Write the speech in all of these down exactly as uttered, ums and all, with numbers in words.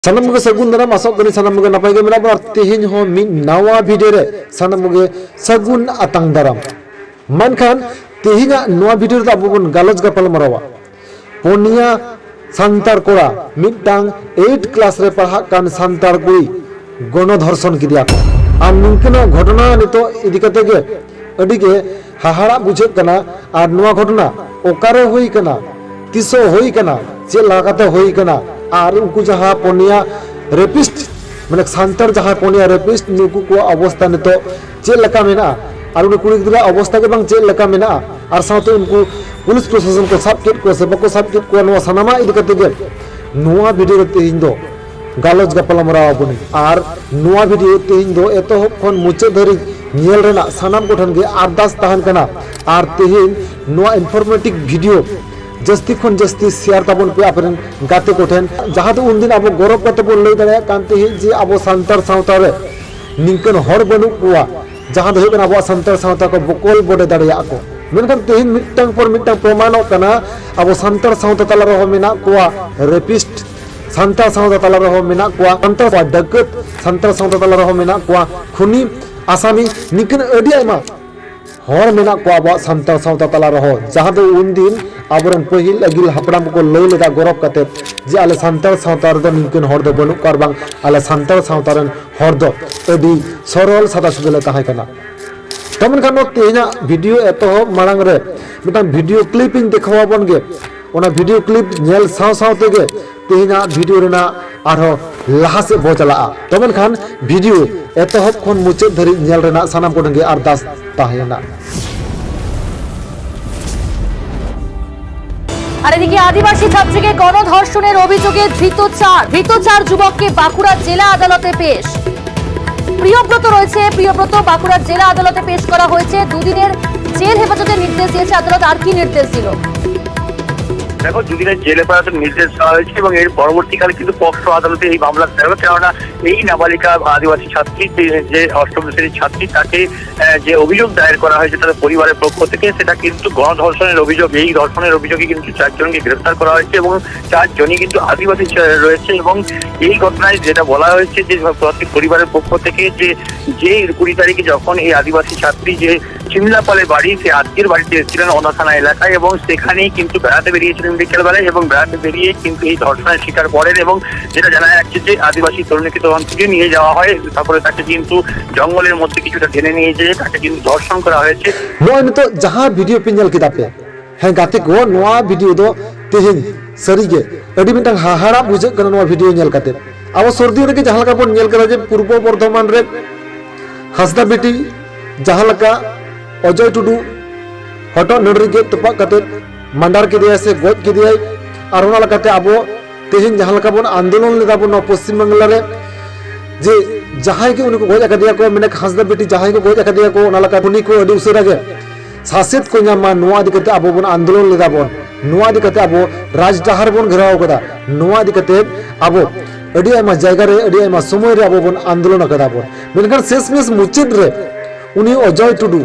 ᱥᱟᱱᱟᱢ ᱠᱚᱜᱮ ᱥᱟᱹᱜᱩᱱ ᱫᱟᱨᱟᱢ, ᱟᱥᱚᱜ ᱠᱟᱹᱱᱟᱹᱧ ᱥᱟᱱᱟᱢ ᱠᱚᱜᱮ ᱱᱟᱯᱟᱭ ᱜᱮ ᱢᱮᱱᱟᱜ ᱵᱚᱱᱟ᱾ ᱟᱨ ᱛᱮᱦᱮᱧ ᱦᱚᱸ ᱢᱤᱫ ᱱᱟᱣᱟ ᱵᱷᱤᱰᱤᱭᱳ ᱨᱮ ᱥᱟᱱᱟᱢ ᱠᱚᱜᱮ ᱥᱟᱹᱜᱩᱱ ᱟᱛᱟᱝ ᱫᱟᱨᱟᱢ᱾ ᱢᱮᱱᱠᱷᱟᱱ ᱛᱮᱦᱮᱧᱟᱜ ᱱᱚᱣᱟ ᱵᱷᱤᱰᱤᱭᱳ ᱨᱮᱫᱚ ᱟᱵᱚ ᱵᱚᱱ ᱜᱟᱞᱚᱪ ᱜᱟᱯᱟᱞ ᱢᱟᱨᱟᱣᱟ ᱯᱩᱱᱭᱟ ᱥᱟᱱᱛᱟᱲ ᱠᱚᱲᱟ, ᱢᱤᱫᱴᱟᱝ ᱮᱭᱤᱴ ᱠᱞᱟᱥ ᱨᱮ ᱯᱟᱲᱦᱟᱜ ᱠᱟᱱ ᱥᱟᱱᱛᱟᱲ ᱠᱩᱲᱤ ᱜᱚᱱᱚ ᱫᱷᱚᱨᱥᱚᱱ ᱠᱮᱫᱮᱭᱟ ᱠᱚ᱾ ᱟᱨ ᱱᱤᱝᱠᱟᱹᱱᱟᱜ ᱜᱷᱚᱴᱚᱱᱟ ᱱᱤᱛᱚᱜ ᱤᱫᱤ ᱠᱟᱛᱮ ᱜᱮ ᱟᱹᱰᱤ ᱜᱮ ᱦᱟᱦᱟᱲᱟᱜ ᱵᱩᱡᱷᱟᱹᱜ ᱠᱟᱱᱟ᱾ ᱟᱨ ᱱᱚᱣᱟ ᱜᱷᱚᱴᱚᱱᱟ ᱚᱠᱟᱨᱮ ᱦᱩᱭ ᱠᱟᱱᱟ, ᱛᱤᱥᱚᱜ ᱦᱩᱭ ᱠᱟᱱᱟ, ᱪᱮᱫ ᱞᱮᱠᱟᱛᱮ ᱦᱩᱭ ᱠᱟᱱᱟ, ᱟᱨ ᱩᱱᱠᱩ ᱡᱟᱦᱟᱸ ᱯᱩᱱᱭᱟ ᱨᱮᱯᱤᱥᱴ, ᱢᱟᱱᱮ ᱥᱟᱱᱛᱟᱲ ᱡᱟᱦᱟᱸ ᱯᱩᱱᱭᱟ ᱨᱮᱯᱤᱥᱴ, ᱱᱩᱠᱩ ᱠᱚᱣᱟᱜ ᱚᱵᱚᱥᱛᱟ ᱱᱤᱛᱚᱜ ᱪᱮᱫ ᱞᱮᱠᱟ ᱢᱮᱱᱟᱜᱼᱟ, ᱟᱨ ᱩᱱᱤ ᱠᱩᱲᱤ ᱜᱤᱫᱽᱨᱟᱹ ᱚᱵᱚᱥᱛᱟ ᱜᱮ ᱵᱟᱝ ᱪᱮᱫ ᱞᱮᱠᱟ ᱢᱮᱱᱟᱜᱼᱟ, ᱟᱨ ᱥᱟᱶᱛᱮ ᱩᱱᱠᱩ ᱯᱩᱞᱤᱥ ᱯᱨᱚᱥᱟᱥᱚᱱ ᱠᱚ ᱥᱟᱵ ᱠᱮᱫ ᱠᱚᱣᱟ ᱥᱮ ᱵᱟᱠᱚ ᱥᱟᱵ ᱠᱮᱫ ᱠᱚᱣᱟ, ᱱᱚᱣᱟ ᱥᱟᱱᱟᱢᱟᱜ ᱤᱫᱤ ᱠᱟᱛᱮ ᱜᱮ ᱱᱚᱣᱟ ᱵᱷᱤᱰᱤᱭᱳ ᱨᱮ ᱛᱮᱦᱮᱧ ᱫᱚ ᱜᱟᱞᱚᱪ ᱜᱟᱯᱟᱞᱢᱟᱨᱟᱣ ᱟᱵᱚᱱ᱾ ᱟᱨ ᱱᱚᱣᱟ ᱵᱷᱤᱰᱤᱭᱳ ᱛᱮᱦᱮᱧ ᱫᱚ ᱮᱛᱚᱦᱚᱵ ᱠᱷᱚᱱ ᱢᱩᱪᱟᱹᱫ ᱫᱷᱟᱹᱨᱤᱡ ᱧᱮᱞ ᱨᱮᱱᱟᱜ ᱥᱟᱱᱟᱢ ᱠᱚᱴᱷᱮᱱ ᱜᱮ ᱟᱨᱫᱟᱥ ᱛᱟᱦᱮᱱ ᱠᱟᱱᱟ᱾ ᱟᱨ ᱛᱮᱦᱮᱧ ᱱᱚᱣᱟ ᱤᱱᱯᱷᱚᱨᱢᱮᱴᱤᱠ ᱵᱷᱤᱰᱤᱭᱳ ᱡᱟᱹᱥᱛᱤ ᱠᱷᱚᱱ ᱡᱟᱹᱥᱛᱤ ᱥᱮᱭᱟᱨ ᱛᱟᱵᱚᱱ ᱯᱮ ᱟᱯᱮᱨᱮᱱ ᱜᱟᱛᱮ ᱠᱚᱴᱷᱮᱱ, ᱡᱟᱦᱟᱸ ᱫᱚ ᱩᱱᱫᱤᱱ ᱟᱵᱚ ᱜᱚᱨᱚᱵ ᱠᱟᱛᱮ ᱵᱚᱱ ᱞᱟᱹᱭ ᱫᱟᱲᱮᱭᱟᱜ ᱠᱟᱱ ᱛᱟᱦᱮᱸᱫ ᱡᱮ ᱟᱵᱚ ᱥᱟᱱᱛᱟᱲ ᱥᱟᱶᱛᱟ ᱨᱮ ᱱᱤᱝᱠᱟᱹᱱ ᱦᱚᱲ ᱵᱟᱹᱱᱩᱜ ᱠᱚᱣᱟ, ᱡᱟᱦᱟᱸ ᱫᱚ ᱦᱩᱭᱩᱜ ᱠᱟᱱᱟ ᱟᱵᱚᱣᱟᱜ ᱥᱟᱱᱛᱟᱲ ᱥᱟᱶᱛᱟ ᱠᱚ ᱵᱚᱠᱚᱞ ᱵᱚᱰᱮ ᱫᱟᱲᱮᱭᱟᱜᱼᱟ ᱠᱚ᱾ ᱢᱮᱱᱠᱷᱟᱱ ᱛᱮᱦᱮᱧ ᱢᱤᱫᱴᱟᱝ ᱯᱚᱨ ᱢᱤᱫᱴᱟᱝ ᱯᱨᱚᱢᱟᱱᱚᱜ ᱠᱟᱱᱟ, ᱟᱵᱚ ᱥᱟᱱᱛᱟᱲ ᱥᱟᱶᱛᱟ ᱛᱟᱞᱟ ᱨᱮᱦᱚᱸ ᱢᱮᱱᱟᱜ ᱠᱚᱣᱟ ᱨᱮᱯᱤᱥᱴ, ᱥᱟᱱᱛᱟᱲ ᱥᱟᱶᱛᱟ ᱛᱟᱞᱟ ᱨᱮᱦᱚᱸ ᱢᱮᱱᱟᱜ ᱠᱚᱣᱟ ᱥᱟᱱᱛᱟᱲ ᱠᱚᱣᱟ ᱰᱟᱹᱠᱟᱹᱛ, ᱥᱟᱱᱛᱟᱲ ᱥᱟᱶᱛᱟ ᱛᱟᱞᱟ ᱨᱮᱦᱚᱸ ᱢᱮᱱᱟᱜ ᱠᱚᱣᱟ ᱠᱷᱩᱱᱤ, ᱟᱥᱟᱢᱤ, ᱱᱤᱝᱠᱟᱹᱱ ᱟᱹᱰᱤ ᱟᱭᱢᱟ ᱦᱚᱲ ᱢᱮᱱᱟᱜ ᱠᱚᱣᱟ ᱟᱵᱚᱣᱟᱜ ᱥᱟᱱᱛᱟᱲ ᱥᱟᱶᱛᱟ ᱛᱟᱞᱟ ᱨᱮᱦᱚᱸ, ᱡᱟᱦᱟᱸ ᱫᱚ ᱩᱱᱫᱤᱱ ᱟᱵᱚᱨᱮᱱ ᱯᱟᱹᱦᱤᱞ ᱟᱹᱜᱤᱞ ᱦᱟᱯᱲᱟᱢ ᱠᱚᱠᱚ ᱞᱟᱹᱭ ᱞᱮᱫᱟ ᱜᱚᱨᱚᱵ ᱠᱟᱛᱮ ᱡᱮ ᱟᱞᱮ ᱥᱟᱱᱛᱟᱲ ᱥᱟᱶᱛᱟ ᱨᱮᱫᱚ ᱱᱤᱝᱠᱟᱹᱱ ᱦᱚᱲ ᱫᱚ ᱵᱟᱹᱱᱩᱜ ᱠᱚᱣᱟ, ᱟᱨ ᱵᱟᱝ ᱟᱞᱮ ᱥᱟᱱᱛᱟᱲ ᱥᱟᱶᱛᱟ ᱨᱮᱱ ᱦᱚᱲ ᱫᱚ ᱟᱹᱰᱤ ᱥᱚᱨᱚᱞ ᱥᱟᱫᱟ ᱥᱤᱫᱟᱹ ᱞᱮ ᱛᱟᱦᱮᱸ ᱠᱟᱱᱟ᱾ ᱛᱚ ᱢᱮᱱᱠᱷᱟᱱ ᱱᱚᱣᱟ ᱛᱮᱦᱮᱧᱟᱜ ᱵᱷᱤᱰᱤᱭᱳ ᱮᱛᱚᱦᱚᱵ ᱢᱟᱲᱟᱝ ᱨᱮ ᱢᱤᱫᱴᱟᱝ ᱵᱷᱤᱰᱤᱭᱳ ᱠᱞᱤᱯ ᱤᱧ ᱫᱮᱠᱷᱟᱣ ᱟᱵᱚᱱ ᱜᱮ᱾ ᱚᱱᱟ ᱵᱷᱤᱰᱤᱭᱳ ᱠᱞᱤᱯ ᱧᱮᱞ ᱥᱟᱶ ᱥᱟᱶ ᱛᱮᱜᱮ ᱛᱮᱦᱮᱧᱟᱜ ᱵᱷᱤᱰᱤᱭᱳ ᱨᱮᱱᱟᱜ ᱟᱨᱦᱚᱸ ᱞᱟᱦᱟ ᱥᱮᱫ ᱵᱚ ᱪᱟᱞᱟᱜᱼᱟ᱾ ᱛᱚ ᱢᱮᱱᱠᱷᱟᱱ ᱵᱷᱤᱰᱤᱭᱳ ᱮᱛᱚᱦᱚᱵ ᱠᱷᱚᱱ ᱢᱩᱪᱟᱹᱫ ᱫᱷᱟᱹᱨᱤᱡ ᱧᱮᱞ ᱨᱮᱱᱟᱜ ᱥᱟᱱᱟᱢ ᱠᱚᱴᱷᱮᱱ ᱜᱮ ᱟᱨᱫᱟᱥ ᱛᱟᱦᱮᱸᱭᱮᱱᱟ᱾ আর এদিকে আদিবাসী ছাত্রীকে গণধর্ষণের অভিযোগে ধৃত চার ধৃত চার যুবককে বাঁকুড়া জেলা আদালতে পেশ। প্রিয়ব্রত রয়েছে, প্রিয়ব্রত বাঁকুড়া জেলা আদালতে পেশ করা হয়েছে। দুদিনের জেল হেফাজতের নির্দেশ দিয়েছে আদালত। আর কি নির্দেশ দিল? দেখো, দুদিনের জেল হেফাজতের নির্দেশ দেওয়া হয়েছে এবং এর পরবর্তীকালে কিন্তু পক্সো আদালতে এই মামলা দেওয়া হবে, কেননা এই নাবালিকা আদিবাসী ছাত্রী, যে, যে অষ্টম শ্রেণীর ছাত্রী, তাকে আহ, যে অভিযোগ দায়ের করা হয়েছে তাদের পরিবারের পক্ষ থেকে, সেটা কিন্তু গণধর্ষণের অভিযোগ। এই ধর্ষণের অভিযোগে কিন্তু চারজনকে গ্রেফতার করা হয়েছে এবং চারজনই কিন্তু আদিবাসী ছ-, রয়েছে। এবং এই ঘটনায় যেটা বলা হয়েছে যে প্রত্যেক পরিবারের পক্ষ থেকে, যে যে কুড়ি তারিখে যখন এই আদিবাসী ছাত্রী, যে সিমলাপালে বাড়ি, সে আত্মীয়ের বাড়িতে এসেছিলেন অন্দাথানা এলাকায় এবং সেখানেই কিন্তু বেড়াতে বেরিয়েছিলেন বিকেলবেলায় এবং বেড়াতে বেরিয়ে কিন্তু এই ধর্ষণের শিকার করেন। এবং যেটা জানা যাচ্ছে যে আদিবাসী তরুণীকে তখন তুলে নিয়ে যাওয়া হয়, তারপরে তাকে কিন্তু জঙ্গলের মধ্যে কিছুটা টেনে নিয়ে যেয়ে তাকে কিন্তু ধর্ষণ করা হয়েছে। ᱱᱚᱜᱼᱚᱭ ᱱᱤᱛᱚᱜ ᱡᱟᱦᱟᱸ ᱵᱷᱤᱰᱤᱭᱳ ᱯᱮ ᱧᱮᱞ ᱠᱮᱫᱟ ᱯᱮ, ᱦᱮᱸ ᱜᱟᱛᱮ ᱠᱚ, ᱱᱚᱣᱟ ᱵᱷᱤᱰᱤᱭᱳ ᱫᱚ ᱛᱮᱦᱮᱧ ᱥᱟᱹᱨᱤᱜᱮ ᱟᱹᱰᱤ ᱢᱤᱫᱴᱟᱝ ᱦᱟᱦᱟᱲᱟᱜ ᱵᱩᱡᱷᱟᱹᱜ ᱠᱟᱱᱟ᱾ ᱱᱚᱣᱟ ᱵᱷᱤᱰᱤᱭᱳ ᱧᱮᱞ ᱠᱟᱛᱮ ᱟᱵᱚ ᱥᱚᱨᱫᱤ ᱨᱮᱜᱮ ᱡᱟᱦᱟᱸ ᱞᱮᱠᱟ ᱵᱚᱱ ᱧᱮᱞ ᱠᱮᱫᱟ ᱡᱮ ᱯᱩᱨᱵᱚ ᱵᱚᱨᱫᱷᱚᱢᱟᱱ ᱨᱮ ᱦᱟᱸᱥᱫᱟ ᱵᱤᱴᱤ ᱡᱟᱦᱟᱸ ᱞᱮᱠᱟ ᱚᱡᱚᱭ ᱴᱩᱰᱩ ᱦᱚᱴᱚᱜ ᱱᱟᱹᱲ ᱨᱮ ᱜᱮᱫ ᱛᱚᱯᱟᱜ ᱠᱟᱛᱮ ᱢᱟᱨᱰᱟᱨ ᱠᱮᱫᱮᱭᱟᱭ ᱥᱮ ᱜᱚᱡ ᱠᱮᱫᱮᱭᱟᱭ᱾ ᱟᱨ ᱚᱱᱟ ᱞᱮᱠᱟᱛᱮ ᱟᱵᱚ ᱛᱮᱦᱮᱧ ᱡᱟᱦᱟᱸ ᱞᱮᱠᱟ ᱵᱚᱱ ᱟᱱᱫᱳᱞᱚᱱ ᱞᱮᱫᱟ ᱵᱚᱱ ᱱᱚᱣᱟ ᱯᱚᱥᱪᱤᱢ ᱵᱟᱝᱞᱟ ᱨᱮ, ᱡᱮ ᱡᱟᱦᱟᱸᱭ ᱜᱮ ᱩᱱᱤ ᱠᱚ ᱜᱚᱡ ᱟᱠᱟᱫᱮᱭᱟ ᱠᱚ, ᱢᱮᱱᱮᱠ ᱦᱟᱸᱥᱫᱟ ᱵᱤᱴᱤ ᱡᱟᱦᱟᱸᱭ ᱠᱚ ᱜᱚᱡ ᱟᱠᱟᱫᱮᱭᱟ ᱠᱚ, ᱚᱱᱟ ᱞᱮᱠᱟ ᱩᱱᱤ ᱠᱚ ᱟᱹᱰᱤ ᱩᱥᱟᱹᱨᱟ ᱜᱮ ᱥᱟᱥᱮᱛ ᱠᱚ ᱧᱟᱢ ᱢᱟ, ᱱᱚᱣᱟ ᱤᱫᱤ ᱠᱟᱛᱮ ᱟᱵᱚ ᱵᱚᱱ ᱟᱱᱫᱳᱞᱚᱱ ᱞᱮᱫᱟ ᱵᱚᱱ᱾ ᱱᱚᱣᱟ ᱤᱫᱤ ᱠᱟᱛᱮ ᱟᱵᱚ ᱨᱟᱡᱽ ᱰᱟᱦᱟᱨ ᱵᱚᱱ ᱜᱷᱮᱨᱟᱣ ᱠᱟᱫᱟ᱾ ᱱᱚᱣᱟ ᱤᱫᱤ ᱠᱟᱛᱮ ᱟᱵᱚ ᱟᱹᱰᱤ ᱟᱭᱢᱟ ᱡᱟᱭᱜᱟ ᱨᱮ, ᱟᱹᱰᱤ ᱟᱭᱢᱟ ᱥᱚᱢᱚᱭ ᱨᱮ ᱟᱵᱚ ᱵᱚᱱ ᱟᱱᱫᱳᱞᱚᱱ ᱟᱠᱟᱫᱟ ᱵᱚᱱ᱾ ᱢᱮᱱᱠᱷᱟᱱ ᱥᱮᱥ ᱢᱮᱥ ᱢᱩᱪᱟᱹᱫ ᱨᱮ ᱩᱱᱤ ᱚᱡᱚᱭ ᱴᱩᱰᱩ,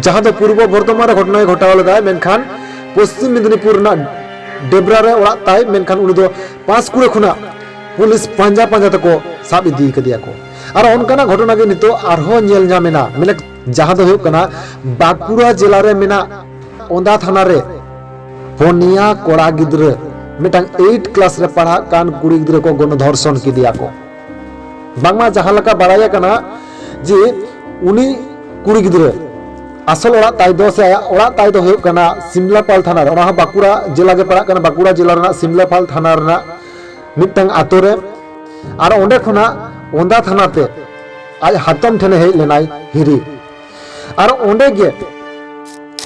ᱡᱟᱦᱟᱸ ᱫᱚ ᱯᱩᱨᱵᱚ ᱵᱚᱨᱫᱷᱚᱢᱟᱱ ᱨᱮ ᱜᱷᱚᱴᱚᱱᱟᱭ ᱜᱷᱚᱴᱟᱣ ᱞᱮᱫᱟᱭ, ᱢᱮᱱᱠᱷᱟᱱ ᱯᱚᱥᱪᱤᱢ ᱢᱮᱫᱤᱱᱤᱯᱩᱨ ᱨᱮᱱᱟᱜ ᱰᱮᱵᱨᱟ ᱨᱮ ᱚᱲᱟᱜ ᱛᱟᱭ, ᱢᱮᱱᱠᱷᱟᱱ ᱩᱱᱤ ᱫᱚ ᱯᱟᱸᱥᱠᱩᱲᱟᱹ ᱠᱷᱚᱱᱟᱜ ᱯᱩᱞᱤᱥ ᱯᱟᱸᱡᱟ ᱯᱟᱸᱡᱟ ᱛᱮᱠᱚ ᱥᱟᱵ ᱤᱫᱤ ᱠᱟᱫᱮᱭᱟ ᱠᱚ᱾ ᱟᱨ ᱚᱱᱠᱟᱱᱟᱜ ᱜᱷᱚᱴᱚᱱᱟ ᱜᱮ ᱱᱤᱛᱚᱜ ᱟᱨᱦᱚᱸ ᱧᱮᱞ ᱧᱟᱢ ᱮᱱᱟ, ᱢᱮᱱᱮᱠ ᱡᱟᱦᱟᱸ ᱫᱚ ᱦᱩᱭᱩᱜ ᱠᱟᱱᱟ ᱵᱟᱸᱠᱩᱲᱟ ᱡᱮᱞᱟ ᱨᱮ ᱢᱮᱱᱟᱜ ᱚᱸᱫᱟ ᱛᱷᱟᱱᱟ ᱨᱮ ᱯᱩᱱᱭᱟ ᱠᱚᱲᱟ ᱜᱤᱫᱽᱨᱟᱹ, ᱢᱤᱫᱴᱟᱝ ᱮᱭᱤᱴ ᱠᱞᱟᱥ ᱨᱮ ᱯᱟᱲᱦᱟᱜ ᱠᱟᱱ ᱠᱩᱲᱤ ᱜᱤᱫᱽᱨᱟᱹ ᱠᱚ ᱜᱚᱱᱚ ᱫᱷᱚᱨᱥᱚᱱ ᱠᱮᱫᱮᱭᱟ ᱠᱚ᱾ ᱵᱟᱝᱢᱟ ᱡᱟᱦᱟᱸ ᱞᱮᱠᱟ ᱵᱟᱲᱟᱭ ᱟᱠᱟᱱᱟ ᱡᱮ ᱩᱱᱤ ᱠᱩᱲᱤ ᱜᱤᱫᱽᱨᱟᱹ ᱟᱥᱚᱞ ᱚᱲᱟᱜ ᱛᱟᱭ ᱫᱚ ᱥᱮ ᱟᱭᱟᱜ ᱚᱲᱟᱜ ᱛᱟᱭ ᱫᱚ ᱦᱩᱭᱩᱜ ᱠᱟᱱᱟ ᱥᱤᱢᱞᱟᱯᱟᱞ ᱛᱷᱟᱱᱟ ᱨᱮ, ᱚᱱᱟ ᱦᱚᱸ ᱵᱟᱸᱠᱩᱲᱟ ᱡᱮᱞᱟ ᱜᱮ ᱯᱟᱲᱟᱜ ᱠᱟᱱᱟ, ᱵᱟᱸᱠᱩᱲᱟ ᱡᱮᱞᱟ ᱨᱮᱱᱟᱜ ᱥᱤᱢᱞᱟᱯᱟᱞ ᱛᱷᱟᱱᱟ ᱨᱮᱱᱟᱜ ᱢᱤᱫᱴᱟᱝ ᱟᱛᱳ ᱨᱮ᱾ ᱟᱨ ᱚᱸᱰᱮ ᱠᱷᱚᱱᱟᱜ ᱚᱸᱫᱟ ᱛᱷᱟᱱᱟ ᱛᱮ ᱟᱡ ᱦᱟᱛᱚᱢ ᱴᱷᱮᱱᱮ ᱦᱮᱡ ᱞᱮᱱᱟᱭ ᱦᱤᱨᱤ᱾ ᱟᱨ ᱚᱸᱰᱮ ᱜᱮ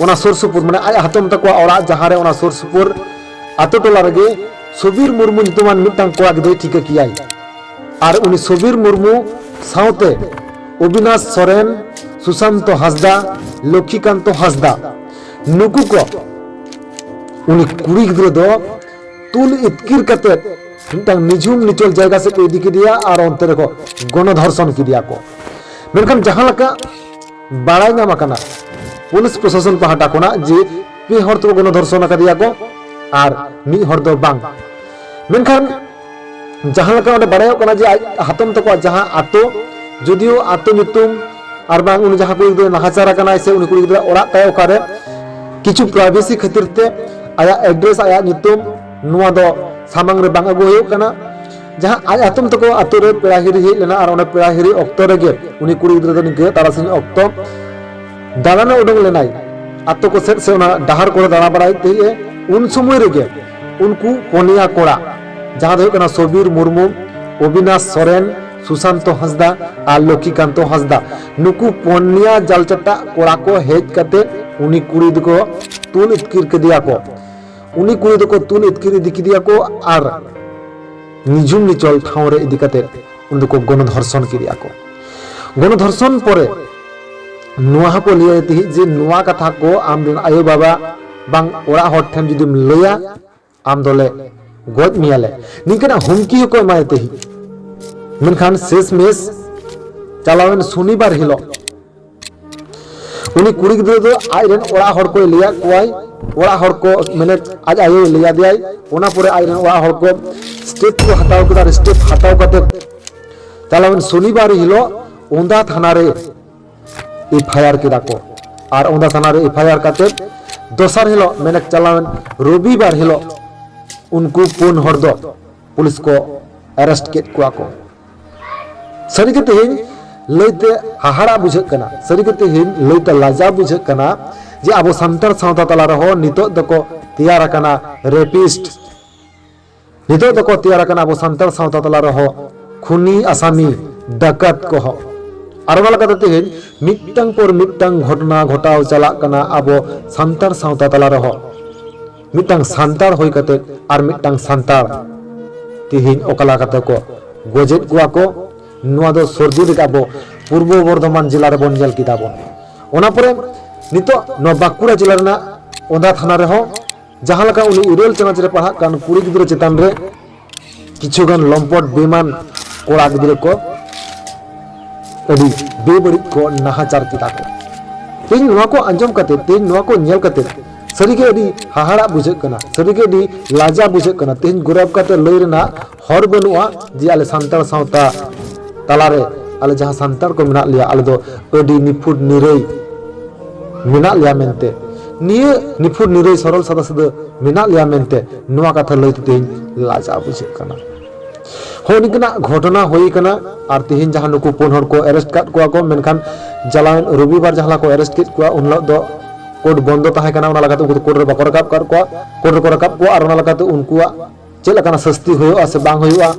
ᱚᱱᱟ ᱥᱩᱨ ᱥᱩᱯᱩᱨ, ᱢᱟᱱᱮ ᱟᱡ ᱦᱟᱛᱚᱢ ᱛᱟᱠᱚᱣᱟᱜ ᱚᱲᱟᱜ ᱡᱟᱦᱟᱸ ᱨᱮ, ᱚᱱᱟ ᱥᱩᱨ ᱥᱩᱯᱩᱨ ᱟᱛᱳ ᱴᱚᱞᱟ ᱨᱮᱜᱮ ᱥᱩᱵᱤᱨ ᱢᱩᱨᱢᱩ ᱧᱩᱛᱩᱢᱟᱱ ᱢᱤᱫᱴᱟᱝ ᱠᱚᱲᱟ ᱜᱤᱫᱽᱨᱟᱹᱭ ᱴᱷᱤᱠᱟᱹ ᱠᱮᱭᱟᱭ᱾ ᱟᱨ ᱩᱱᱤ ᱥᱩᱵᱤᱨ ᱢᱩᱨᱢᱩ ᱥᱟᱶᱛᱮ ᱚᱵᱤᱱᱟᱥ ᱥᱚᱨᱮᱱ, ᱥᱩᱥᱟᱱᱛᱚ ᱦᱟᱸᱥᱫᱟ, ᱞᱚᱠᱠᱷᱤᱠᱟᱱᱛᱚ ᱦᱟᱸᱥᱫᱟ, ᱱᱩᱠᱩ ᱠᱚ ᱩᱱᱤ ᱠᱩᱲᱤ ᱜᱤᱫᱽᱨᱟᱹ ᱫᱚ ᱛᱩᱞ ᱤᱛᱠᱤᱨ ᱠᱟᱛᱮ ᱢᱤᱫᱴᱟᱝ ᱱᱤᱡᱷᱩᱢ ᱱᱤᱪᱚᱞ ᱡᱟᱭᱜᱟ ᱥᱮᱫ ᱠᱚ ᱤᱫᱤ ᱠᱮᱫᱮᱭᱟ ᱟᱨ ᱚᱱᱛᱮ ᱨᱮᱠᱚ ᱜᱚᱱᱚ ᱫᱷᱚᱨᱥᱚᱱ ᱠᱮᱫᱮᱭᱟ ᱠᱚ᱾ ᱢᱮᱱᱠᱷᱟᱱ ᱡᱟᱦᱟᱸ ᱞᱮᱠᱟ ᱵᱟᱲᱟᱭ ᱧᱟᱢ ᱟᱠᱟᱱᱟ ᱯᱩᱞᱤᱥ ᱯᱨᱚᱥᱟᱥᱚᱱ ᱯᱟᱦᱴᱟ ᱠᱷᱚᱱᱟᱜ ᱡᱮ ᱯᱮ ᱦᱚᱲ ᱛᱮᱠᱚ ᱜᱚᱱᱚ ᱫᱷᱚᱨᱥᱚᱱ ᱟᱠᱟᱫᱮᱭᱟ ᱠᱚ ᱟᱨ ᱢᱤᱫ ᱦᱚᱲ ᱫᱚ ᱵᱟᱝ᱾ ᱢᱮᱱᱠᱷᱟᱱ ᱡᱟᱦᱟᱸ ᱞᱮᱠᱟ ᱚᱸᱰᱮ ᱵᱟᱲᱟᱭᱚᱜ ᱠᱟᱱᱟ ᱡᱮ ᱟᱡ ᱦᱟᱛᱚᱢ ᱛᱟᱠᱚᱣᱟᱜ ᱡᱟᱦᱟᱸ ᱟᱛᱳ, ᱡᱩᱫᱤᱭᱳ ᱟᱛᱳ ᱧᱩᱛᱩᱢ ᱟᱨ ᱵᱟᱝ ᱩᱱᱤ ᱡᱟᱦᱟᱸ ᱠᱩᱲᱤ ᱜᱤᱫᱽᱨᱟᱹ ᱱᱟᱦᱟᱪᱟᱨ ᱟᱠᱟᱱᱟᱭ ᱥᱮ ᱩᱱᱤ ᱠᱩᱲᱤ ᱜᱤᱫᱽᱨᱟᱹ ᱚᱲᱟᱜ ᱛᱟᱭ ᱚᱠᱟᱨᱮ, ᱠᱤᱪᱷᱩ ᱯᱨᱟᱭᱵᱷᱮᱥᱤ ᱠᱷᱟᱹᱛᱤᱨ ᱛᱮ ᱟᱭᱟᱜ ᱮᱰᱨᱮᱥ, ᱟᱭᱟᱜ ᱧᱩᱛᱩᱢ ᱱᱚᱣᱟ ᱫᱚ ᱥᱟᱢᱟᱝ ᱨᱮ ᱵᱟᱝ ᱟᱹᱜᱩ ᱦᱩᱭᱩᱜ ᱠᱟᱱᱟ᱾ ᱡᱟᱦᱟᱸ ᱟᱡ ᱦᱟᱛᱚᱢ ᱛᱟᱠᱚ ᱟᱛᱳ ᱨᱮ ᱯᱮᱲᱟ ᱦᱤᱨᱤ ᱦᱮᱡ ᱞᱮᱱᱟ ᱟᱨ ᱚᱱᱟ ᱯᱮᱲᱟ ᱦᱤᱨᱤ ᱚᱠᱛᱚ ᱨᱮᱜᱮ ᱩᱱᱤ ᱠᱩᱲᱤ ᱜᱤᱫᱽᱨᱟᱹ ᱫᱚ ᱱᱤᱝᱠᱟᱹ ᱛᱟᱨᱟᱥᱤᱧ ᱚᱠᱛᱚ ᱫᱟᱬᱟᱱᱮ ᱩᱰᱩᱝ ᱞᱮᱱᱟᱭ᱾ ᱟᱛᱳ ᱠᱚ ᱥᱮᱫ ᱥᱮ ᱚᱱᱟ ᱰᱟᱦᱟᱨ ᱠᱚᱨᱮ ᱫᱟᱬᱟ ᱵᱟᱲᱟᱭᱮᱫ ᱛᱟᱦᱮᱸᱜᱼᱮ᱾ ᱩᱱ ᱥᱚᱢᱚᱭ ᱨᱮᱜᱮ ᱩᱱᱠᱩ ᱯᱚᱱᱭᱟ ᱠᱚᱲᱟ, ᱡᱟᱦᱟᱸ ᱫᱚ ᱦᱩᱭᱩᱜ ᱠᱟᱱᱟ ᱥᱚᱵᱤᱨ ᱢᱩᱨᱢᱩ, ᱚᱵᱤᱱᱟᱥ ᱥᱚᱨᱮᱱ, ᱥᱩᱥᱟᱱᱛᱚ ᱦᱟᱸᱥᱫᱟ ᱟᱨ ᱞᱚᱠᱠᱷᱤᱠᱟᱱᱛᱚ ᱦᱟᱸᱥᱫᱟ, ᱱᱩᱠᱩ ᱯᱚᱱᱭᱟ ᱡᱟᱞᱪᱟᱴᱟᱜ ᱠᱚᱲᱟ ᱠᱚ ᱦᱮᱡ ᱠᱟᱛᱮ ᱩᱱᱤ ᱠᱩᱲᱤ ᱫᱚᱠᱚ ᱛᱩᱞ ᱤᱛᱠᱤᱨ ᱠᱮᱫᱮᱭᱟ ᱠᱚ᱾ ᱩᱱᱤ ᱠᱩᱲᱤ ᱫᱚᱠᱚ ᱛᱩᱞ ᱤᱛᱠᱤᱨ ᱤᱫᱤ ᱠᱮᱫᱮᱭᱟ ᱠᱚ ᱟᱨ ᱱᱤᱡᱷᱩᱢ ᱱᱤᱪᱚᱞ ᱴᱷᱟᱶ ᱨᱮ ᱤᱫᱤ ᱠᱟᱛᱮ ᱩᱱᱤ ᱫᱚᱠᱚ ᱜᱚᱱᱚ ᱫᱷᱚᱨᱥᱚᱱ ᱠᱮᱫᱮᱭᱟ ᱠᱚ᱾ ᱜᱚᱱᱚ ᱫᱷᱚᱨᱥᱚᱱ ᱯᱚᱨᱮ ᱱᱚᱣᱟ ᱦᱚᱸᱠᱚ ᱞᱟᱹᱭᱟ ᱛᱟᱦᱮᱸᱫ ᱡᱮ ᱱᱚᱣᱟ ᱠᱟᱛᱷᱟ ᱠᱚ ᱟᱢ ᱨᱮᱱ ᱟᱭᱳ ᱵᱟᱵᱟ ᱵᱟᱝ ᱚᱲᱟᱜ ᱦᱚᱲ ᱴᱷᱮᱱ ᱡᱩᱫᱤᱢ ᱞᱟᱹᱭᱟ, ᱟᱢ ᱫᱚᱞᱮ ᱜᱚᱡ ᱢᱮᱭᱟᱞᱮ, ᱱᱤᱝᱠᱟᱹᱱᱟᱜ ᱦᱩᱢᱠᱤ ᱦᱚᱸᱠᱚ ᱮᱢᱟᱭ ᱛᱟᱦᱮᱸᱫ᱾ ᱢᱮᱱᱠᱷᱟᱱ ᱥᱮᱥ ᱢᱮᱥ ᱪᱟᱞᱟᱣᱮᱱ ᱥᱚᱱᱤᱵᱟᱨ ᱦᱤᱞᱳᱜ ᱩᱱᱤ ᱠᱩᱲᱤ ᱜᱤᱫᱽᱨᱟᱹ ᱫᱚ ᱟᱡ ᱨᱮᱱ ᱚᱲᱟᱜ ᱦᱚᱲ ᱠᱚᱭ ᱞᱟᱹᱭᱟᱫ ᱠᱚᱣᱟᱭ᱾ ᱚᱲᱟᱜ ᱦᱚᱲ ᱠᱚ ᱢᱟᱱᱮ ᱟᱡ ᱟᱭᱳᱭ ᱞᱟᱹᱭ ᱟᱫᱮᱭᱟᱭ᱾ ᱚᱱᱟ ᱯᱚᱨᱮ ᱟᱡ ᱨᱮᱱ ᱚᱲᱟᱜ ᱦᱚᱲ ᱠᱚ ᱥᱴᱮᱯ ᱠᱚ ᱦᱟᱛᱟᱣ ᱠᱮᱫᱟ᱾ ᱟᱨ ᱥᱴᱮᱯ ᱦᱟᱛᱟᱣ ᱠᱟᱛᱮ ᱪᱟᱞᱟᱣᱮᱱ ᱥᱚᱱᱤᱵᱟᱨ ᱦᱤᱞᱳᱜ ᱳᱸᱫᱷᱟ ᱛᱷᱟᱱᱟ ᱨᱮ ᱮᱯᱷ ᱟᱭ ᱟᱨ ᱠᱮᱫᱟ ᱠᱚ᱾ ᱟᱨ ᱳᱸᱫᱷᱟ ᱛᱷᱟᱱᱟ ᱨᱮ ᱮᱯᱷ ᱟᱭ ᱟᱨ ᱠᱟᱛᱮ ᱫᱚᱥᱟᱨ ᱦᱤᱞᱳᱜ ᱢᱮᱱᱮᱠ ᱪᱟᱞᱟᱣᱮᱱ ᱨᱚᱵᱤᱵᱟᱨ ᱦᱤᱞᱳᱜ ᱩᱱᱠᱩ ᱯᱩᱱ ᱦᱚᱲ ᱫᱚ ᱯᱩᱞᱤᱥ ᱠᱚ ᱟᱨᱮᱥᱴ ᱠᱮᱫ ᱠᱚᱣᱟ ᱠᱚ᱾ ᱥᱟᱹᱨᱤᱜᱮ ᱛᱮᱦᱮᱧ ᱞᱟᱹᱭᱛᱮ ᱦᱟᱦᱟᱲᱟ ᱵᱩᱡᱷᱟᱹᱜ ᱠᱟᱱᱟ, ᱥᱟᱹᱨᱤᱜᱮ ᱛᱮᱦᱮᱧ ᱞᱟᱹᱭᱛᱮ ᱞᱟᱡᱟᱣ ᱵᱩᱡᱷᱟᱹᱜ ᱠᱟᱱᱟ ᱡᱮ ᱟᱵᱚ ᱥᱟᱱᱛᱟᱲ ᱥᱟᱶᱛᱟ ᱛᱟᱞᱟ ᱨᱮᱦᱚᱸ ᱱᱤᱛᱚᱜ ᱫᱚᱠᱚ ᱛᱮᱭᱟᱨ ᱟᱠᱟᱱᱟ ᱨᱮᱯᱤᱥᱴ, ᱱᱤᱛᱚᱜ ᱫᱚᱠᱚ ᱛᱮᱭᱟᱨ ᱟᱠᱟᱱᱟ ᱟᱵᱚ ᱥᱟᱱᱛᱟᱲ ᱥᱟᱶᱛᱟ ᱛᱟᱞᱟ ᱨᱮᱦᱚᱸ ᱠᱷᱩᱱᱤ ᱟᱥᱟᱢᱤ ᱰᱟᱠᱟᱛ ᱠᱚᱦᱚᱸ᱾ ᱟᱨ ᱚᱱᱟ ᱞᱮᱠᱟᱛᱮ ᱛᱮᱦᱮᱧ ᱢᱤᱫᱴᱟᱝ ᱯᱚᱨ ᱢᱤᱫᱴᱟᱝ ᱜᱷᱚᱴᱚᱱᱟ ᱜᱷᱚᱴᱟᱣ ᱪᱟᱞᱟᱜ ᱠᱟᱱᱟ ᱟᱵᱚ ᱥᱟᱱᱛᱟᱲ ᱥᱟᱶᱛᱟ ᱛᱟᱞᱟ ᱨᱮᱦᱚᱸ᱾ ᱢᱤᱫᱴᱟᱝ ᱥᱟᱱᱛᱟᱲ ᱦᱩᱭ ᱠᱟᱛᱮ ᱟᱨ ᱢᱤᱫᱴᱟᱝ ᱥᱟᱱᱛᱟᱲ ᱛᱮᱦᱮᱧ ᱚᱠᱟ ᱞᱮᱠᱟᱛᱮ ᱠᱚ ᱜᱚᱡᱮᱫ ᱠᱚᱣᱟ ᱠᱚ, ᱱᱚᱣᱟ ᱫᱚ ᱥᱚᱨᱫᱤ ᱨᱮᱜᱮ ᱟᱵᱚ ᱯᱩᱨᱵᱚ ᱵᱚᱨᱫᱷᱚᱢᱟᱱ ᱡᱮᱞᱟ ᱨᱮᱵᱚᱱ ᱧᱮᱞ ᱠᱮᱫᱟ ᱵᱚᱱ᱾ ᱚᱱᱟ ᱯᱚᱨᱮ ᱱᱤᱛᱚᱜ ᱱᱚᱣᱟ ᱵᱟᱸᱠᱩᱲᱟ ᱡᱮᱞᱟ ᱨᱮᱱᱟᱜ ᱳᱸᱫᱷᱟ ᱛᱷᱟᱱᱟ ᱨᱮᱦᱚᱸ ᱡᱟᱦᱟᱸ ᱞᱮᱠᱟ ᱩᱱᱤ ᱤᱨᱟᱹᱞ ᱪᱟᱱᱟᱪ ᱨᱮ ᱯᱟᱲᱦᱟᱜ ᱠᱟᱱ ᱠᱩᱲᱤ ᱜᱤᱫᱽᱨᱟᱹ ᱪᱮᱛᱟᱱ ᱨᱮ ᱠᱤᱪᱷᱩ ᱜᱟᱱ ᱞᱚᱢᱯᱚᱴ ᱵᱮᱢᱟᱱ ᱠᱚᱲᱟ ᱜᱤᱫᱽᱨᱟᱹ ᱠᱚ ᱟᱹᱰᱤ ᱵᱮᱵᱟᱹᱲᱤᱡ ᱠᱚ ᱱᱟᱦᱟᱪᱟᱨ ᱠᱮᱫᱟ ᱠᱚ᱾ ᱛᱮᱦᱮᱧ ᱱᱚᱣᱟ ᱠᱚ ᱟᱸᱡᱚᱢ ᱠᱟᱛᱮ, ᱛᱮᱦᱮᱧ ᱱᱚᱣᱟ ᱠᱚ ᱧᱮᱞ ᱠᱟᱛᱮ ᱥᱟᱹᱨᱤᱜᱮ ᱟᱹᱰᱤ ᱦᱟᱦᱟᱲᱟᱜ ᱵᱩᱡᱷᱟᱹᱜ ᱠᱟᱱᱟ, ᱥᱟᱹᱨᱤᱜᱮ ᱟᱹᱰᱤ ᱞᱟᱡᱟ ᱵᱩᱡᱷᱟᱹᱜ ᱠᱟᱱᱟ᱾ ᱛᱮᱦᱮᱧ ᱜᱚᱨᱚᱵ ᱠᱟᱛᱮ ᱞᱟᱹᱭ ᱨᱮᱱᱟᱜ ᱦᱚᱨ ᱵᱟᱹᱱᱩᱜᱼᱟ ᱡᱮ ᱟᱞᱮ ᱥᱟᱱᱛᱟᱲ ᱥᱟᱶᱛᱟ ᱛᱟᱞᱟᱨᱮ ᱟᱞᱮ ᱡᱟᱦᱟᱸ ᱥᱟᱱᱛᱟᱲ ᱠᱚ ᱢᱮᱱᱟᱜ ᱞᱮᱭᱟ, ᱟᱞᱮ ᱫᱚ ᱟᱹᱰᱤ ᱱᱤᱯᱷᱩᱴ ᱱᱤᱨᱟᱹᱭ ᱢᱮᱱᱟᱜ ᱞᱮᱭᱟ ᱢᱮᱱᱛᱮ᱾ ᱱᱤᱭᱟᱹ ᱱᱤᱯᱷᱩᱴ ᱱᱤᱨᱟᱹᱭ ᱥᱚᱨᱚᱞ ᱥᱟᱫᱟ ᱥᱤᱫᱟᱹ ᱢᱮᱱᱟᱜ ᱞᱮᱭᱟ ᱢᱮᱱᱛᱮ ᱱᱚᱣᱟ ᱠᱟᱛᱷᱟ ᱞᱟᱹᱭ ᱛᱮ ᱛᱮᱦᱮᱧ ᱞᱟᱡᱟᱣ ᱵᱩᱡᱷᱟᱹᱜ ᱠᱟᱱᱟ᱾ ᱦᱚᱸ, ᱱᱤᱝᱠᱟᱱᱟᱜ ᱜᱷᱚᱴᱚᱱᱟ ᱦᱩᱭ ᱠᱟᱱᱟ᱾ ᱟᱨ ᱛᱮᱦᱮᱧ ᱡᱟᱦᱟᱸ ᱱᱩᱠᱩ ᱯᱩᱱ ᱦᱚᱲ ᱠᱚ arrest ᱠᱟᱫ ᱠᱚᱣᱟ ᱠᱚ, ᱢᱮᱱᱠᱷᱟᱱ ᱪᱟᱞᱟᱣᱮᱱ ᱨᱚᱵᱤᱵᱟᱨ ᱡᱟᱦᱟᱸ ᱠᱚ arrest ᱠᱮᱫ ᱠᱚᱣᱟ, ᱩᱱ ᱦᱤᱞᱳᱜ ᱫᱚ ᱠᱳᱨᱴ ᱵᱚᱱᱫᱚ ᱛᱟᱦᱮᱸ ᱠᱟᱱᱟ, ᱚᱱᱟ ᱞᱮᱠᱟᱛᱮ ᱩᱱᱠᱩ ᱫᱚ ᱠᱳᱨᱴ ᱨᱮ ᱵᱟᱠᱚ ᱨᱟᱠᱟᱵ ᱠᱟᱫ ᱠᱚᱣᱟ᱾ ᱠᱳᱨᱴ ᱨᱮᱠᱚ ᱨᱟᱠᱟᱵ ᱠᱚᱣᱟ ᱟᱨ ᱚᱱᱟ ᱞᱮᱠᱟᱛᱮ ᱩᱱᱠᱩᱣᱟᱜ ᱪᱮᱫ ᱞᱮᱠᱟᱱᱟᱜ ᱥᱟᱹᱥᱛᱤ ᱦᱩᱭᱩᱜᱼᱟ ᱥᱮ ᱵᱟᱝ ᱦᱩᱭᱩᱜᱼᱟ,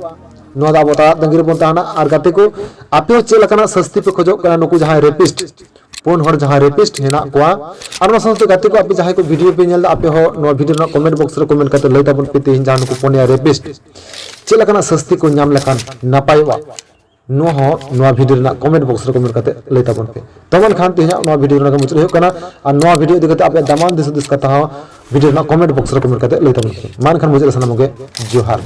ᱱᱚᱣᱟ ᱫᱚ ᱟᱵᱚ ᱛᱟᱲᱟᱜ ᱛᱟᱺᱜᱤ ᱨᱮᱵᱚᱱ ᱛᱟᱦᱮᱱᱟ᱾ ᱟᱨ ᱜᱟᱛᱮ ᱠᱚ, ᱟᱯᱮ ᱦᱚᱸ ᱪᱮᱫ ᱞᱮᱠᱟᱱᱟᱜ ᱥᱟᱹᱥᱛᱤ ᱯᱮ ᱠᱷᱚᱡᱚᱜ ᱠᱟᱱᱟ ᱱᱩᱠᱩ ᱡᱟᱦᱟᱸᱭ rapist, ᱯᱩᱱ ᱦᱚᱲ ᱡᱟᱦᱟᱸᱭ rapist ᱦᱮᱱᱟᱜ ᱠᱚᱣᱟ? ᱟᱨ ᱚᱱᱟ ᱥᱟᱶᱛᱮ ᱜᱟᱛᱮ ᱠᱚ, ᱟᱯᱮ ᱡᱟᱦᱟᱸᱭ ᱠᱚ video ᱯᱮ ᱧᱮᱞ ᱮᱫᱟ, ᱟᱯᱮ ᱦᱚᱸ ᱱᱚᱣᱟ video ᱨᱮᱱᱟᱜ comment box ᱨᱮ comment ᱠᱟᱛᱮ ᱞᱟᱹᱭ ᱛᱟᱵᱚᱱ ᱯᱮ, ᱛᱮᱦᱮᱧ ᱡᱟᱦᱟᱸ ᱱᱩᱠᱩ ᱯᱩᱱᱭᱟ rapist ᱪᱮᱫ ᱞᱮᱠᱟᱱᱟᱜ ᱥᱟᱹᱥᱛᱤ ᱠᱚ ᱧᱟᱢ ᱞᱮᱠᱷᱟᱱ ᱱᱟᱯᱟᱭᱚᱜᱼᱟ, ᱱᱚᱣᱟ ᱦᱚᱸ ᱱᱚᱣᱟ video ᱨᱮᱱᱟᱜ comment box ᱨᱮ comment ᱠᱟᱛᱮ ᱞᱟᱹᱭ ᱛᱟᱵᱚᱱ ᱯᱮ᱾ ᱛᱚ ᱢᱮᱱᱠᱷᱟᱱ ᱛᱮᱦᱮᱧᱟᱜ ᱱᱚᱣᱟ video ᱨᱮᱱᱟᱜ ᱢᱩᱪᱟᱹᱫ ᱦᱩᱭᱩᱜ ᱠᱟᱱᱟ᱾ ᱟᱨ ᱱᱚᱣᱟ video ᱤᱫᱤ ᱠᱟᱛᱮ ᱟᱯᱮᱭᱟᱜ ᱫᱟᱢᱟᱱ ᱫᱤᱥ ᱦᱩᱫᱤᱥ ᱠᱟᱛᱷᱟ ᱦᱚᱸ video ᱨᱮᱱᱟᱜ comment box ᱨᱮ comment ᱠᱟᱛᱮ ᱞᱟᱹᱭ ᱛᱟᱵᱚᱱ ᱯᱮ᱾ ᱢᱟ ᱮᱱᱠᱷᱟᱱ ᱢᱩᱪᱟᱹᱫ ᱨᱮ ᱥᱟᱱᱟᱢ ᱠᱚᱜᱮ ᱡᱚᱦᱟᱨ᱾